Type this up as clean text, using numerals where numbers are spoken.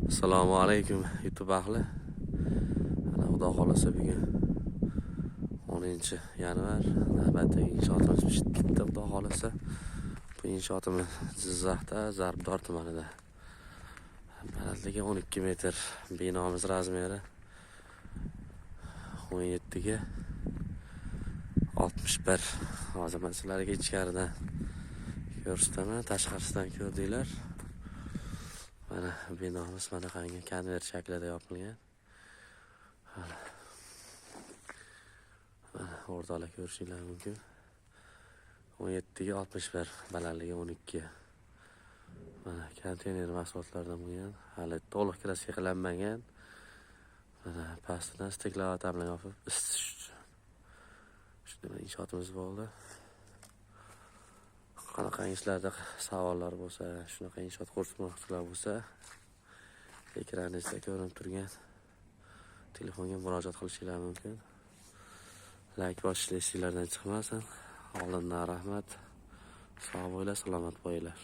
Assalomu alaykum, YouTube ahli. Mana, Xudo xohlasa, bugun 10 yanvar, navbatdagi inshootimiz bitdi, Xudo xohlasa. Bu inshootimiz Jizzaxda, Zarbdor tumanida. Balandligi 12 metr. Binomiz размер i 17 ga 61. Hozir man sizlarga ichkaridan ko'rsataman, tashqarisidan ko'rdinglar. Mana, binomiz manaqangi konvert shaklida yopilgan. Mana. Mana, o'rtoqlar, ko'rishinglar mumkin. 17 ga 61, balandligi 12. Mana, konteyner mahsulotlardan bo'lgan. Hali to'liq краска qilinmagan. Mana, pastidan стекловата bilan yopib isitish uchun. Shunday inshootimiz bo'ldi. Qanaqangi sizlarda savollar bo'lsa, shunaqa inshoot qurmoqchilar bo'lsa, ekraningizda ko'rinib turgan telefonga murojaat qilishinglar mumkin. Layk bosishlar esinglardan chiqmasin. Oldindan rahmat. Sog' bo'linglar, salomat bo'linglar.